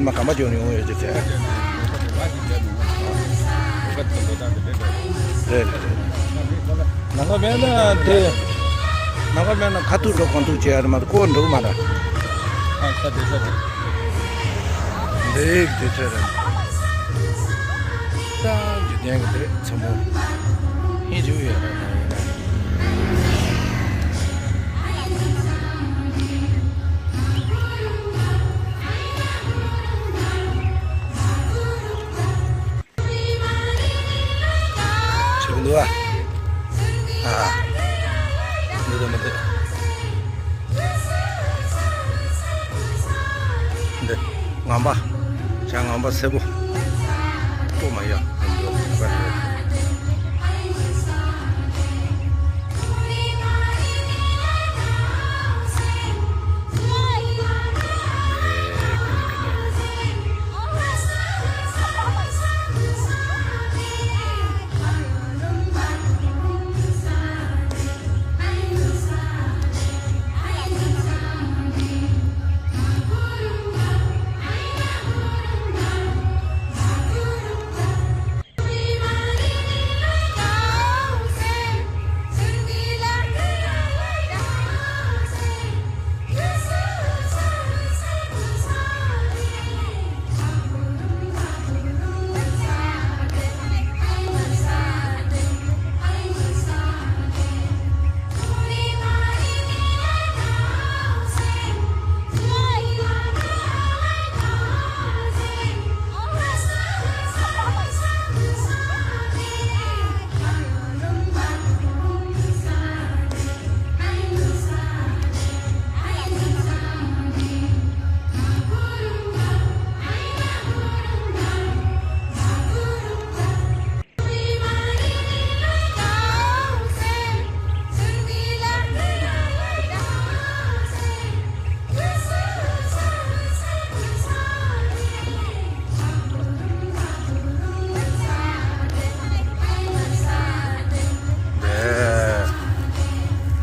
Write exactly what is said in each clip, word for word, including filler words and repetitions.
མ་གམ་པ་འཇོག་ནས་ཡོང་ཡོད་ཅེས་ཟེར། རེད་རེད་རེད། ནམ་མཁའ་མེད་ན་དེ། ནམ་མཁའ་མེད་ན་ཁ་ཐུག་འགྲོ་གང་ཐུག་བྱེད་ཡ་རེད་མ་གཏོགས་ཁོ་འགྲོ་གི་མ་རེད། ཨ་ས་དེ་ས་དེ། འདི་དེ་ཚོ་རེད། ད་འཇིག་རྟེན་གྱི་དེ་ཚོ་མོ། ཧིན་ཇུ་ཡོད་རེད། ཆེ་གི་འདུག་ཨ། ཨ། འདི་འདི་མི་འདི། འདི་ངམ་པ། བྱ་ངམ་པ་སེར་པོ། ཨོ་མ་ཡ། འདི་འདི།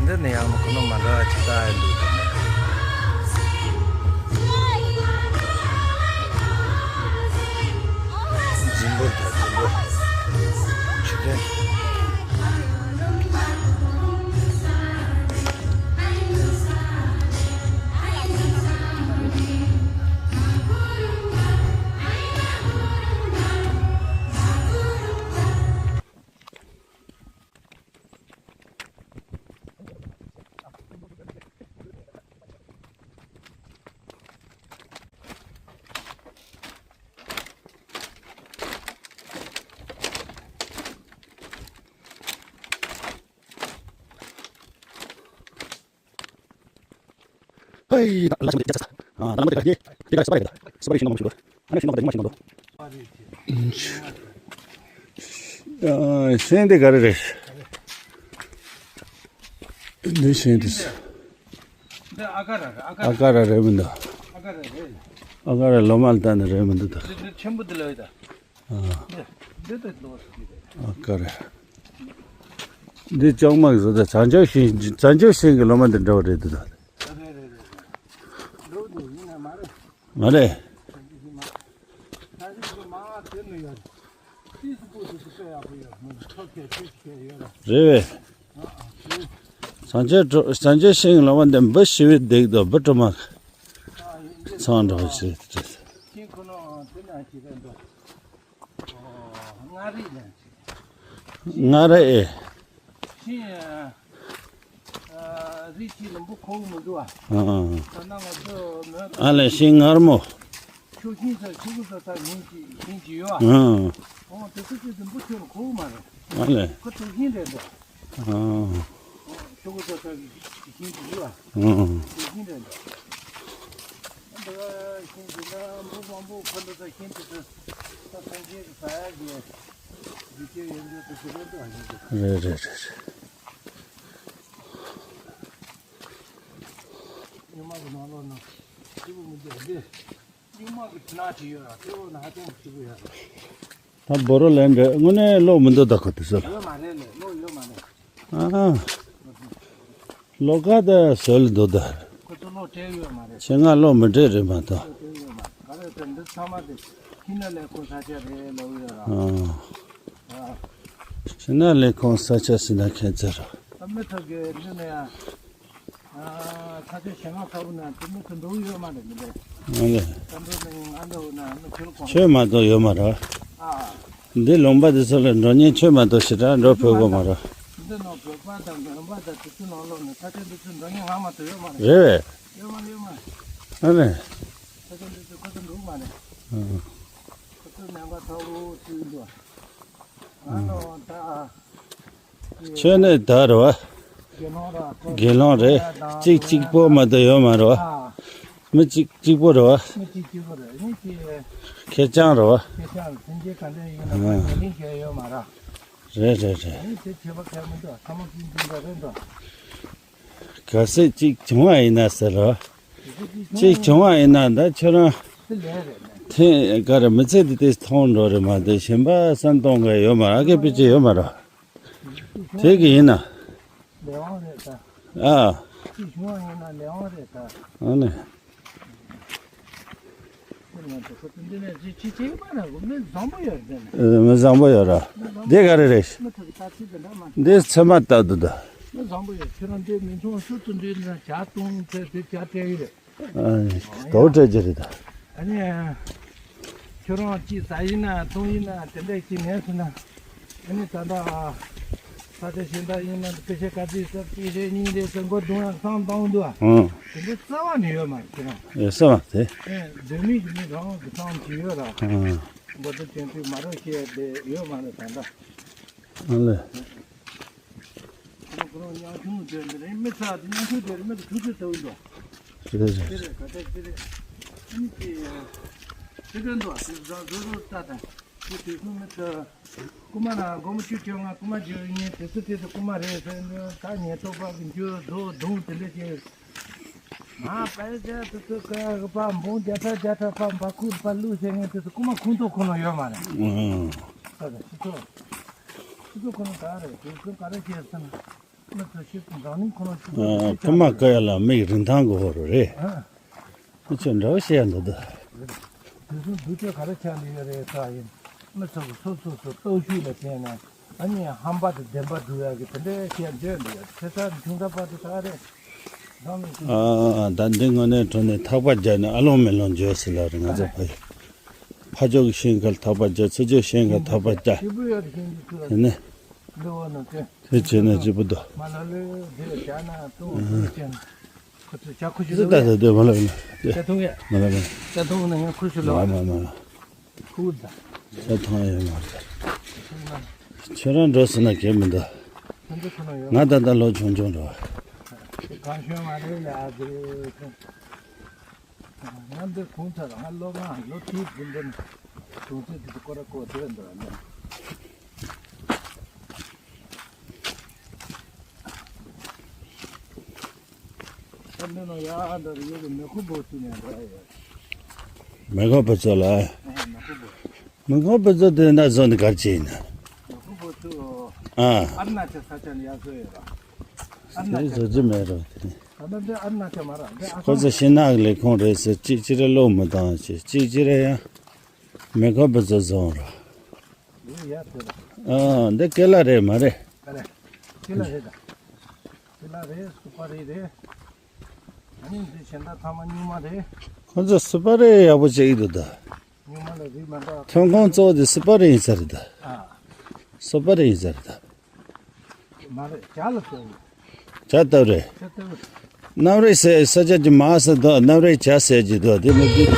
འདི་ནི་ཡང་ཁོ་ན་མ་འདྲ་བ་ཅིག་ལྟ་ཡི་འདུག་འཛིན་པོ་དང་འཛིན་པོ། ཆུ་ཐོན། ཧེ། ད་ལ་ཆེན་པོ་དེ་ཆགས་ས། ཨ། ད་ལ་མོ་དེ་ག་རེ། དེ་ག་རེ་སུ་པ་རེད། ད་སུ་པ་རེད། ཤིང་སྡོང་མང་པོ་ཞིག་འདུག་ཨ་ནི་ཤིང་སྡོང་དེ་ཉི་མ་ཞིག་མང་པོ་འདུག་ཨ། ཤིང་དེ་ག་རེ་རེད། འདི་ཤིང་དེ། འདི་ཨ་ཀ་ར་རེད། ཨ་ཀ་ར། ཨ་ཀ་ར་རེད་མི་འདུག་ཨ་ཀ་ར་རེད། ཨ་ཀ་ར་ལོ་མ་ལ་བལྟས་ན་རེད་མི་འདུག་ད། འདི་འདི་ཆེན་པོ་འདི་ལ་ཡོད་ད། ཨ། འདི་འདི་ལོ་ཟེར་གྱི་རེད། ཨ་ཀ་ར། འདི་ལྕང་མ་གི་བཟོ་ལྟ། བྱང་ཆུབ་ཤིང་། བྱང་ཆུབ་ཤིང་གི་ལོ་མ་འདི་འདྲ་བ་རེད་འདུག་ད། རེད་རེད་རེད་རེད། འགྲོ་འདུག་ཡིན་ན་མ་རེད། མ་རེད། ད་ཅིག་གི་མ། ད་ཅིག་གི་མ་དེ་མི་ཡོད། ཏིས་པུ་ཏིས་པུ་ཡག་པོ་ཡོད། མི་ཐོབ་ཁྱད་ཆོས་ཁྱད་ཡོད་ར། རེད་བས། ཨ་ཨ་རེད། བྱང་ཆུབ་བྱང་ཆུབ་ཤིང་ལོ་མ་འདི་འབུ་ཞི་བའི་སྡིག་དང་འབུ་དྲི་མ། ཨ་ཡིན་གྱི་ཚང་འདྲ་བ་ཞིག་རེད། ཤིང་ཁོ་ན་དེ་ན་ཅི་རེད་འདུག་མངའ་རིས་ནས་ཅི། མངའ་རིས་ཨེ། ཤིང་། ཨ། རིགས་གཅིག་ལ་འབུ་ཁོ་བོ་མི་འདུག་ཨ། ཨ། ད་ནང་ང་ཚོ་མོན། ཨ་ལས་ཤིང་མངར་མོ། ཕྱུགས་ཤིང་ཟེར་ཕྱུགས་ཟེར་ས་ཡིན་གྱི་ཡིན་གྱི་ཡོད་ཨ། ཨ། འོ་དེ་ཚོ་ཅིག་དུམ་བུ་ཁྱོད་ལ་ཁོ་བོ་མ་རེད། ཨ་ལས། ཁོ་དུག་ཤིང་རེད་འདུག་ཨ། ཕྱུགས་ཟེར་ས་གི་ཤིང་གི་ཡོད་ཨ། ཨ། དུག་ཤིང་རེད་འདུག་འདི་ཤིང་འདི་ན་འབུ་མང་པོ་ཁོ་འདི་ཚོ་ཤིང་དེ་ཚོ་ད་སེམས་ཅན་གྱི་ཟ་ཡ་གི་རྒྱུ་རྐྱེན་ཡོད་འདུག་དེ་ཚོ་ལོ་འདུག་ཨ་ཡིན་འདུག་རེད་རེད་རེད་རེད། སྨྱུག་མ་གི་ནང་ལོགས་ན་སྐྱིད་པོ་མི་འདུག་འདི། སྨྱུག་མ་གི་དེ་ན་ཅི་ཡོད་ར། དེ་ལོགས་ན་ཧ་ཅང་གི་སྐྱིད་པོ་ཡོད་ར། ད་བོ་རོ་ལན་རེད། དངོས་གནས་ལོག་མི་འདུག་ད་ཁོ་དེ་ཚོ་ལ། ཡོད་མ་རེད་ལེ། ལོག་ཡོད་མ་རེད། ཨ། ལོག་ག་ད་བཟོས་ལ་འདུག་ད། ཁོ་ཚོ་ལོག་སྤྲད་ཡོད་མ་རེད། ཆེད་མངགས་ལོག་མི་སྤྲད་རེད་མ་གཏོགས། ལོག་སྤྲད་ཡོད་མ་རེད། ག་རེ་ འདི་ཚང་མ་དེ་ཤིང་ནགས་ལས་ཁུངས་ས་ཆ་རེད་ལབ་ཡོད་ར། ཨ། ཤིང་ནགས་ལས་ཁུངས་ས་ཆ་ཟེར་ན་ཁྱད་མཚར་ར། ད་མི་ཚོ་གི་འདི་ནས་ཡང་། ཨ། ས་ཆ་གཞན་མ་ཁ་བོ་ན་དེ་མི་ཚོ་འགྲོ་གི་ཡོད་མ་རེད་མི་འདུག་ཨ་ལེ། ད་འགྲོ་ནས་ང་འདྲ་བོ་ན་མི་ཁྱོད་གོང་། ཆོས་མ་གཏོགས་ཡོད་མ་རེད། ཨ། འདི་ལུང་པ་འདི་ཚོ་ལ་འགྲོ་མཁན་ཆོས་མ་གཏོགས་ཞེ་དྲག་འགྲོ་ཕོད་གོ་མ་རེད། འདི་ནང་བོད་པ་དང་མོན་པ་དང་དེ་ཚོ་ནང་ལོགས་ནས་ས་ཆ་འདི་ཚོ་འགྲོ་མཁན་ང་མ་གཏོགས་ཡོད་མ་རེད། རེད་བས། ཡོད་མ་རེད་ཡོད་མ་རེད། ཨ་ནི། ས་ཆ་འདི་ཚོ་ཁོ་ཚོ་འགྲོ་གི་མ་རེད། ཨ། ཁོ་ཚོ་ནང་པ་ཚ་བོ་ཚུལ་འདུག་ང་ལོ་ད། ཁྱོད་ནི་ད་རེད་བ། དགེ་སློང་ར་ཁོ། དགེ་སློང་རེད། གཅིག་གཅིག་པོ་མ་གཏོགས་ཡོད་མ་རེད་བ། ཨ། མི་གཅིག་གཅིག་པོ་རེད་བ། མི་གཅིག་གཅིག་པོ་རེད། མི་གཅིག་ཁེར་རྐྱང་རེད་བ། ཁེར་རྐྱང་རེད། སེམས་ཅན་ག་འདྲ་ཡིན་ན་ཨ། ཉེ་ལིང་གལ་ཡོད་མ་རེད། རེད་རེད་རེད། མི་དེ་ཁྱད་པར་གལ་མི་འདུག་ཚང་མ་ཀུན་ཀུན་འདྲ་རེད་འདུག་གལ་སྲིད་གཅིག་བྱུང་བ་ཡིན་ན་ཟེར་རོ། གཅིག་བྱུང་བ་ཡིན་ན་ད་ཁྱོད་རང་དེ་ལས་རེད་ནས། ཐེངས་ག་རེ་མི་ཚེ་འདི་དེ་མཐོང་འགྲོ་རེད་མ་གཏོགས་གཞན་པ་བསམ་གཏོང་གི་ཡོད་མ་རེད། ཨ་ཀེ་པི་ཅི་ཡོད་མ་རེད། དེ་གི་ཡིན་ན། ལས་དབང་རེད་ད། ཨ། གཅིག་བྱུང་བ་ཡིན་ན་ལས་དབང་རེད་ད། ཨ་ནི། དེ་ང་ཚོ་ཁོ་ཚོ་འདི་ནས་ཅི་ཅི་ཅི་མ་རེད་གོ་མི་བཟང་པོ་ཡོད་རེད་ནས། ཨ། མི་བཟང་པོ་ཡོད་ར། འདི་ག་རེ་རེད། མི་ཚོ་གི་ལྟ་ཚུལ་དེ་འདྲ་མ། འདི་ཚེར་མ་ལྟ་འདུག་ད། མི་བཟང་པོ་ཡོད། ཁྱོད་རང་འདི་མི་ཆུང་ཤུལ་དུ་འདི་ན་ཇ་བཏུང་ཚེ་དེ་ཇ་སྤྲད་ཡི་རེད། ཨ། དོ་སྤྲད་ཀྱི་རེད་ད། ཨ་ནི། ཁྱོད་རང་ཅིག་ཟ་ཡིན་ན་བཏུང་ཡིན་ན་དེ་འདྲ་ཅིག་མེད་ཟེར་ན། ཨ་ནི་ད་ལྟ་ས་ཆ་གཞན་དག་ཡིན་ན་པེ་ཤ་ག་ཚོད་ཟ་གཅིག་རེད་གཉིས་རེད་ཟེར་མགོ་རྡུང་ཡག་བསམ་བཏང་འདུག་ཨ། ཨང་། དེ་འདྲ་རྩ་བ་ནས་ཡོད་མ་རེད་ཁྱེད་རང་། ཨེ་ས་མ་རེད། ཨེ་སྡོད་མི་གི་མི་རང་གི་བསམ་གྱི་ཡོད་ར། ཨང་། མགོ་རྡུང་དོན་དུ་མ་རོགས་བཤད་བསྡད་ཡོད་མ་རེད་ད་ལྟ། ཨ་ལེ། ཁོ་རང་ཉང་ཆུང་དེ་འདི་རེད། མི་ཚ་དེ་ཉང་ཆུང་དེ་རེད། མི་དེ་ཆུང་ཆུང་དེ་འདུག་དེ་རེད་རེད། དེ་རེད་ག་དེ་དེ་རེད། ཨ་ནི་དེ་དེ་རེད་འདུག་དེ་ར་རོ་རོ་ལྟ་དང་། དེ་དེ་ཚོ་མི་ཚ་རྐུ་མ་ན་སྒོར་མོ་བཅུ་བཅོ་ལྔ་རྐུ་མ་བརྗོད་ཉེ་དེ་ཚོ་དེ་ཚོ་རྐུ་མ་རེད་ཟེར་འདུག་ད་ཉེན་རྟོག་པ་གི་འཇུ་རྡོ་རྡུང་དེ་འདྲ་བྱས། ང་པའི་རྒྱལ་དུ་ཚུད་ཀ་གི་པ་འབུང་རྒྱ་ཁྲ་རྒྱ་ཁྲ་པ་འབའ་ཁུག་པ་ལུག་བྱེད་མཁན་དུ་ཚུད་རྐུ་མ་ཁུངས་གཏོགས་ཁོ་ན་ཡོད་མ་རེད། ཨང་། ད་ད་སྤྱི་ཚོགས་སྤྱི་ཚོགས་ཁོ་ན་ག་རེད། དུས་ཚོད་ག་རེ་བྱས་ཟིན་མི་ཚོ་ཤི་འཛམ་གླིང་ཁོ་ན་ཤི་ཨ། རྐུ་མ་བཀག་ཡ་ལ་མིག་རིན་ཐང་དགོས་རེད། ཨ། ཁྱོད་འདྲ་བོ་བཤད་ཡ་འདུག་ད། དུས་གསུམ་དུས་ཚོད་ག་རེ་ཆགས་ནས་ཡོད་རེད་ས་ཡིན། མི་ཚོ་གི་སོ་སོ་སོ་སྟོབས་ཤུགས་ལ་བརྟེན་ནས་ཨ་ནི་ཧམ་པ་དང་བདེན་པ་སྒྲུབ་ཡག་གི་དེ་འདྲའི་བཤད་འདོད་འདུག་ཡ། ཁྱེད་ཚ་ཆུང་ཚ་བར་དུ་ད་རེད། ཨ། ད་འདི་དངོས་གནས་དྲང་གནས་ཐག་པ་རྒྱག་ནས་ཨ་ལོང་མེ་ལོང་འཇོག་ཟེར་ལ་རེད། ང་ཚོ་ཕ་ཕ་ཕྱོགས་ཀྱི་ཤིང་ཁར་ཐག་པ་རྒྱག་ཚུར་ཕྱོགས་ཤིང་ཁར་ཐག་པ་རྒྱག་དེ་ནས། དེ་བྱས་ན་ཅི་པོ་འདུག་ཁོ་ཚོ་ཇ་ཁུ་ཞིག་ལོ། ད་ད་དེ་མ་ལབ་ན། ཇ་འཐུང་ཡ། མ་ལབ་ན། ཇ་འཐུང་ན་ཡང་ཁུ་ཞིག་ལོ། མ་མ་མ། ཁུ་ད། ཇ་འཐུང་ཡ་མ་རེད། ཁྱོད་རང་འགྲོ་ཟེར་ན་གལ་མི་འདུག་ང་ད་ལྟ་ལོ་ཆུང་ཆུང་འགྲོ། གང་ཤོད་མ་རེད་ལ་ཨ་ཙི། ང་འདིར་གུང་ཚར་ང་ལོ་ལྔ་ལོ་དྲུག་རྒྱུན་ལྡན་གུང་ཚར་དེ་ཚོ་སྐོར་ར་སྐོར་དེ་འདྲ་འདྲ། ད་འདི་ནང་ཡར་འདྲ་ཡོད་གི་མེ་འཁོར་འབབ་ཚུགས་ནས་འདྲ་ཡོད། མེ་འཁོར་འབབ་ཚུགས་ལ། ཨ་མེ་འཁོར་འབབ། མེ་འཁོར་འབབ་ཚུགས་དེ་འདྲ་བཟོ་ནི་གར་ཅི་ཡིན་ན། མེ་འཁོར་འབབ་ཚུགས། ཨ། ཨ་རུ་ན་ཅལ་ས་ཆ་ནས་ཡར་བཟོ་ཡོད་ར། ཨ་རུ་ན་ཅལ། བཟོ་རྒྱུ་མེད་རོ་དེ། ད་ལྟ་འདི་ཨ་རུ་ན་ཅལ་མ་རེད། འདི་ཨ་ཁོ་ཚོ་ཤིང་ནགས་ལས་ཁུངས་རེད་ཟེར། གཅིག་གཅིག་རེ་བློ་མི་བཏང་ཞེས། གཅིག་གཅིག་རེ་ཡང་མེ་འཁོར་འབབ་ཚུགས་བཟོ་ར། འདི་ཡར་ཐོན་ར། ཨ། འདི་ཀེ་ལ་རེད་མ་རེད། ཀེ་ལ་རེད། ཀེ་ལ་རེད་ད། ཀེ་ལ་རེད། སུ་པ་རི་རེད། ཨ་ནི་འདི་གཞན་དག་ཚང་མ་སྨྱུག་མ་རེད། ཁོ་ཚོ་སུ་པ་རི་ཡག་པོ་བྱེད་ཀྱི་འདུག་ད། སྨྱུག་མ་ལ་རིགས་མ་འདྲ། ཐོན་ཁུངས་གཙོ་བོ་དེ་སུ་པ་རི་ཡིན་ས་རེད་ད། ཨ། སུ་པ་རི་ཡིན་ས་རེད་ད། མ་རེད། ཇ་ལ་ཟེར། ཇ་ལྟ་བུ་རེད། ཇ་ལྟ་བུ་རེད། གནམ་རི་ཟེར་ས་ཆ་ཅིག་མ་ཟེར་དོ། གནམ་རི་ཇ་ཟེར་གྱི་འདུག་དེ་མི་འདུག་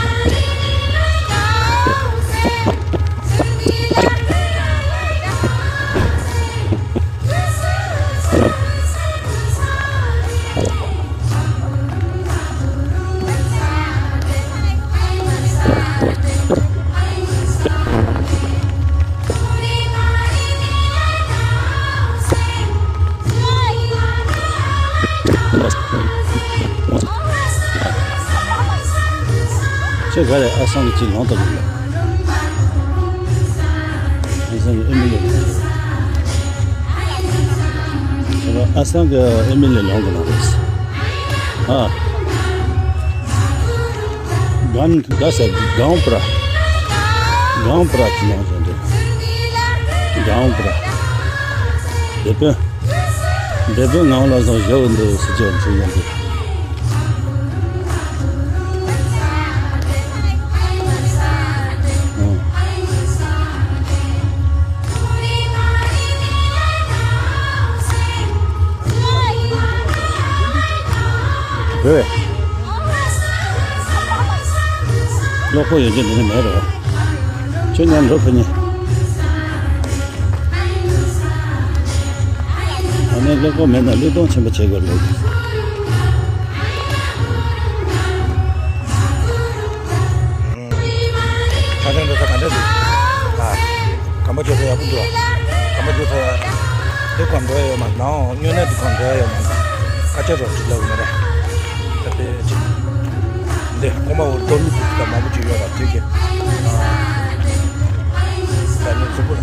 ཁྱོད་ག་རེ་ཨ་སང་གི་ཅིག་ལོང་དང་མི་ལ། ཨ་སང་གི་ཨེ་མི་ལེ། ཨ་སང་གི་ཨེ་མི་ལེ་ལོང་གི་ལོང་རེད། ཨ། གང་ག་ཟེར་གང་པྲ། གང་པྲ་ཅི་ནང་ཟེར་འདུག་གང་པྲ། སྡེ་དཔོན། སྡེ་དཔོན་ངང་ལ་སོང་བཞག་འདུག་ཟེར་ཅིག་ཟེར་ཡོང་འདུག་ཨང་། བོད། བློ་ཁོག་ཡོད་རྒྱུ་འདི་ནི་མེད་རེད་བ། ཁྱོད་མཉམ་འགྲོ་ཕུ་ཉེ། ཨ་ནི་བློ་ཁོག་མེད་ན་བློས་གཏོང་ཆེན་པོ་བྱེད་དགོས་ལོ། ཁ་སང་འགྲོ་ས་ག་འདྲ་འདུག་ཨ། གམ་པ་འགྲོ་ས་ཡག་པོ་འདུག་ཨ། གམ་པ་འགྲོ་ས་དེ་གང་འགྲོ་ཡ་ཡོད་མ་ནའང་སྨྱོ་ནད་དེ་གང་འགྲོ་ཡ་ཡོད་མ་འདུག་སྐད་ཆ་རོ་ཅིག་ལབ་མ་རེད། ད་དེ་ཅིག་འདི་ཀོ་མ་འུར་གཏོར་མི་དེ་ད་མང་པོ་ཅིག་ཡོད་ར་དེ་གི་ཨ། ད་ནི་གཟུགས་པོ་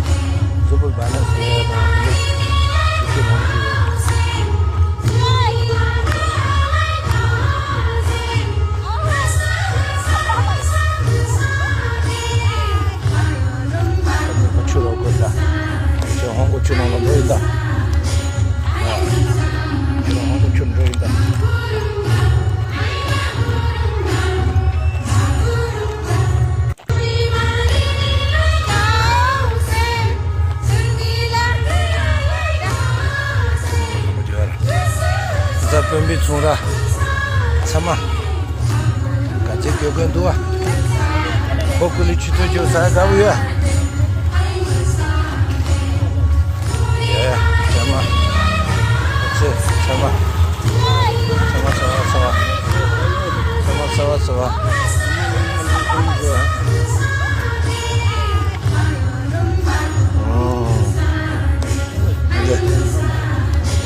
གཟུགས་པོ་བ་ན་ཟེར་ཡ་དང་དེ་ཅིག་མང་པོ་ཅིག་ཡོད། ཆུ་རོགས་དགོས་ད། ཁྱོད་ཧོང་ཀོང་ཆུ་ནང་ལ་འགྲོ་ཡིན་ད། ཁྱོད་ཧོང་ཀོང་ཆུ་འགྲོ་ཡིན་ད། རྫ་དཔོན་པོའི་ཚོང་ར་ཚང་མ་ག་ཚད་སྐྱོ་གོན་འདུག་བ། ཁོ་ཀུ་ལི་ཆུ་ཚོད་བཅུ་ས་དགའ་བོ་ཡོད། ཡ་ཡ་ཚང་མ་ཚེ་ཚང་མ་ཚང་མ་ཚང་མ་ཚང་མ་ཚང་མ་ཚང་མ་ཚང་མ་ཚང་མ། ཨོ།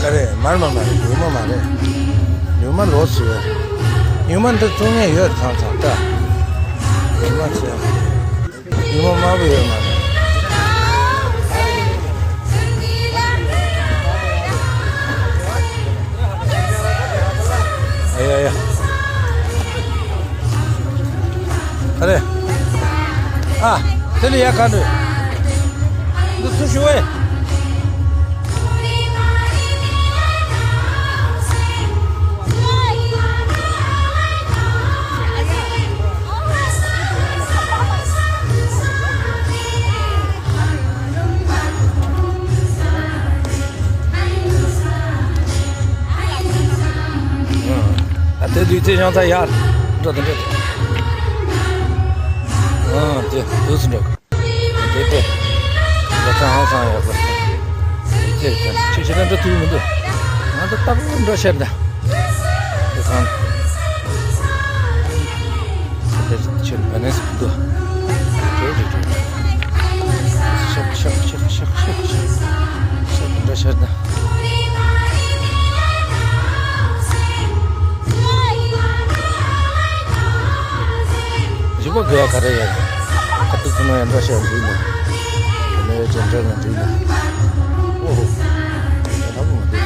ཀ་རེ་མར་མ་མ་རེད། ཉུང་མ་མ་རེད། ཉུང་མ་ལོག་སུ་ཡོད། ཉུང་མ་འདི་བཙོང་མཁན་ཡོད་ཚང་ཚང་ལྟ། ཉུང་མ་ཚོས་ཉུང་མ་དམར་པོ་ཡོད་མ་རེད། ཨ་ཡ་ཡ། ཨ་རེ། ཨ། དེ་ལ་ཡ་ག་འདྲ། འདི་ཚུར་ཞུ་བས། ཨ་དེ་དུས་ཚེ་བྱང་ཚ་ཡར་འགྲོ་དང་འགྲོ་དང་། ཨ་དེ་དུས་སུ་འགྲོ་གི། དེ་དེ་ལ་ཚ་ཧང་སང་ཡོད་པ། དེ་དེ་ཁྱེད་ཁྱེད་རང་འགྲོ་ཐུབ་མི་འདུག་ང་ཚོ་རྟག་པར་འགྲོ་ཤར་ད། དེ་གང་། དེར་ཕྱིར་བ་ནས་འདུག་ཤག་ཤག་ཤག་ཤག་ཤག་ཤག་ཤག་འདྲ་ཤར་ན། བཞི་པ་དགོས་ཡ་ག་རེ་ཡོད། ཁ་ཐུག་ཐུག་ན་ཡང་འདྲ་ཤར་འདུག་ན། དེ་ནས་ཅན་འདྲ་ན་འདུག་ན། ཨོ་ཧོ། ད་མོ་འདུག་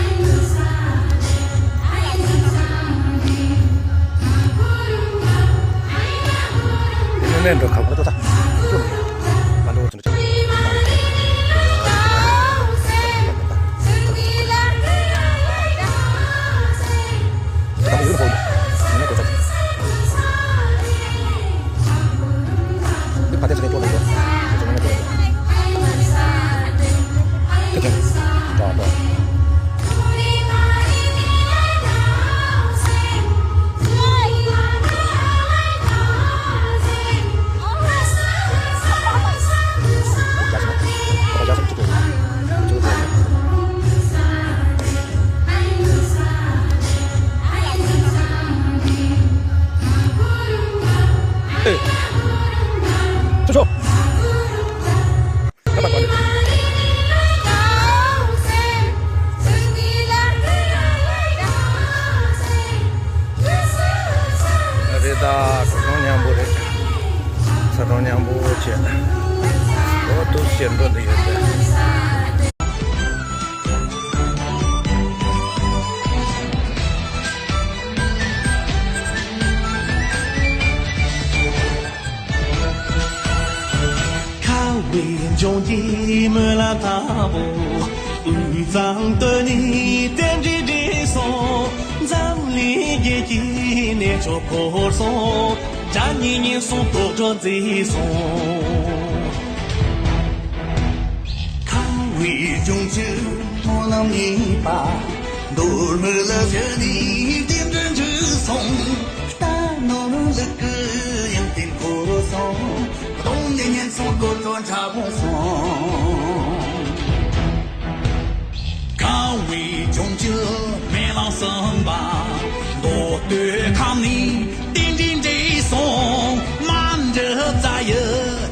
དེ་ནས་འགྲོ་ཁ་པར་ཏོ་ད། ཅོ་མི་ཡ། ང་འགྲོ་ཚུན་ཆད། ད་ཡོད་ཧོ་ཡ། ང་འགྲོ་ཚུན། འདི་ཕ་དེ་ཚེ་ནས་ཅོ་མི་འགྲོ། ཚེ་ནས་ཅོ་མི་འགྲོ། དེ་ཚེ། ད་ད། ཨེ། ཅོ་ཅོ། རེད་ད། གྲོགས་མཉམ་པོ་རེད། ས་གྲོགས་མཉམ་པོ་བྱས། འོ་འདུག་ཟེར་འགྲོ་འདི་ཡོད་པས། འབྱུང་གི་སྨོན་ལམ་དང་པོ། དབུས་གཙང་སྟོད་ནས་རྟེན་འབྲེལ་འགྲིག་སོང་། འཛམ་གླིང་རྒྱལ་གྱི་གནས་མཆོག་འཁོར་སོང་། དགྲ་གཉེན་ཉེན་སོང་དོག་སྒྲོ་མཛེས་སོང་། ཁམས་དབུས་ལྗོངས་ཀྱི་སྨོན་ལམ་གཉིས་པ། མདོ་སྨད་ལ་བཞུགས་ནས་རྟེན་འབྲེལ་འགྲིག་སོང་། རྟ་ནོར་ལུག་གི་ཡོན་ཏན་འཁོར་སོང་། གདོང་ནས་ཉེན་སོང་དོག་སྒྲོ་འཁྲབ་སོང་། ཁམས་དབུས་ལྗོངས་ཀྱི་སྨོན་ལམ་གསུམ་པ། མདོ་སྟོད་ཁམས་ནས་རྟེན་འབྲེལ་འགྲིག་སོང་། མ་འདྲི་རྩ་ཡི་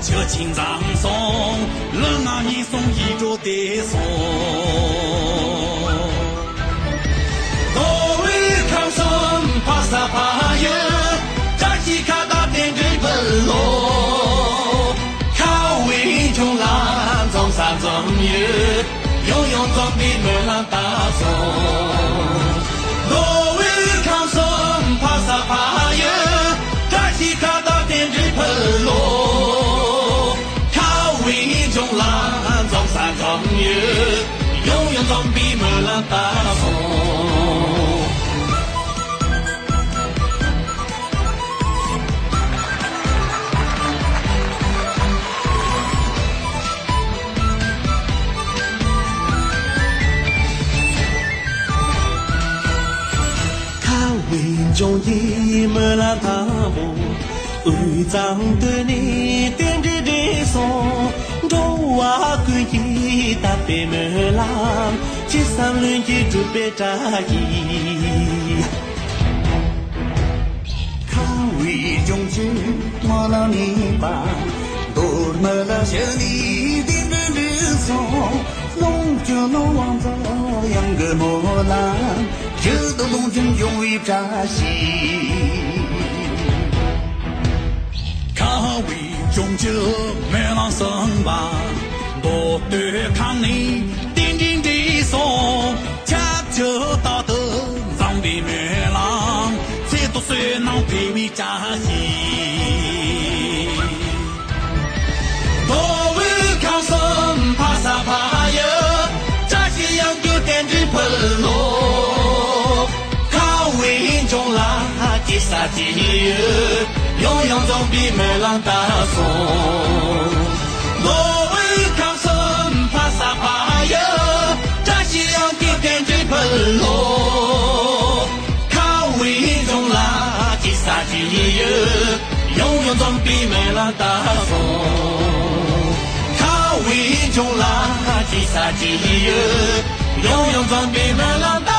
ཆུ་ཆེན་འཛོམས་སོང་། ལུས་ངག་ཉེན་སོང་ཡིད་འགྲོ་བདེ་སོང་། མདོ་དབུས་ཁམས་གསུམ་ཕ་ས་ཕ་ཡུལ། བཀྲ་ཤིས་ཁ་བཏགས་རྟེན་འབྲེལ་འཕུར་ལོ། ཁམས་དབུས་ལྗོངས་ལ་འཛོམས་ས་འཛོམས་ཡུལ། ཡང་ཡང་འཛོམས་པའི་སྨོན་ལམ་བཏབ་སོང་། མདོ་དབུས་ཁམས་གསུམ་ཕ་ས་ཕ་ཡུལ། བཀྲ་ཤིས་ཁ་བཏགས་རྟེན་འབྲེལ་འཕུར་ལོ། ཁམས་དབུས་ལྗོངས་ལ་འཛོམས་ས་འཛོམས་ཡུལ། ཡང་ཡང་འཛོམས་པའི་སྨོན་ལམ་བཏབ་སོང་། ཁམས་དབུས་ལྗོངས་ཀྱི་སྨོན་ལམ་དང་པོ། དབུས་གཙང་སྟོད་ནས་རྟེན་འབྲེལ་འགྲིག་སོང་། འགྲོ་བ་ཀུན་གྱི་དད་པའི་སྨོན་ལམ། ཅི་བསམ་ལྷུན་གྱིས་འགྲུབ་པའི་བཀྲ་ཤིས། ཁམས་དབུས་ལྗོངས་ཀྱི་སྨོན་ལམ་གཉིས་པ། མདོ་སྨད་ལ་བཞུགས་ནས་རྟེན་འབྲེལ་འགྲིག་སོང་། ལོངས་སྤྱོད་ནོར་དབང་འཛོམས་གཡང་གི་སྨོན་ལམ། རྒྱུད་དུ་ལོངས་སྤྱོད་འབྱུང་བའི་བཀྲ་ཤིས། ཁམས་དབུས་ལྗོངས་ཀྱི་སྨོན་ལམ་གསུམ་པ། མདོ་སྟོད་ཁམས་ནས་རྟེན་འབྲེལ་འགྲིག་སོང་། ཁྱབ་བྱེད་རྟག་ཏུ་འཛོམས་པའི་སྨོན་ལམ། ཚེ་ཐོག་བསོད་ནམས་འཕེལ་བའི་བཀྲ་ཤིས། མདོ་དབུས་ཁམས་གསུམ་ཕ་ས་ཕ་ཡུལ། བཀྲ་ཤིས་གཡང་སྐྱོང་རྟེན་འབྲེལ་འཕུར་ལོ། ཁམས་དབུས་ལྗོངས་ལ་སྐྱེ་ས་སྐྱེ་ཡུལ། ཡང་ཡང་འཛོམས་པའི་སྨོན་ལམ་བཏབ་སོང་། མདོ་དབུས་ཁམས་གསུམ་ཕ་ས་ཕ་ཡུལ། བཀྲ་ཤིས་གཡང་སྐྱོང་རྟེན་འབྲེལ་འཕུར་ལོ། ཁམས་དབུས་ལྗོངས་ལ་སྐྱེ་ས་སྐྱེ་ཡུལ། ཡང་ཡང་འཛོམས་པའི་སྨོན་ལམ་བཏབ་སོང་། ཁམས་དབུས་ལྗོངས་ལ་སྐྱེ་ས་སྐྱེ་ཡུལ། ཡང་ཡང་འཛོམས་པའི་སྨོན་ལམ་བཏབ།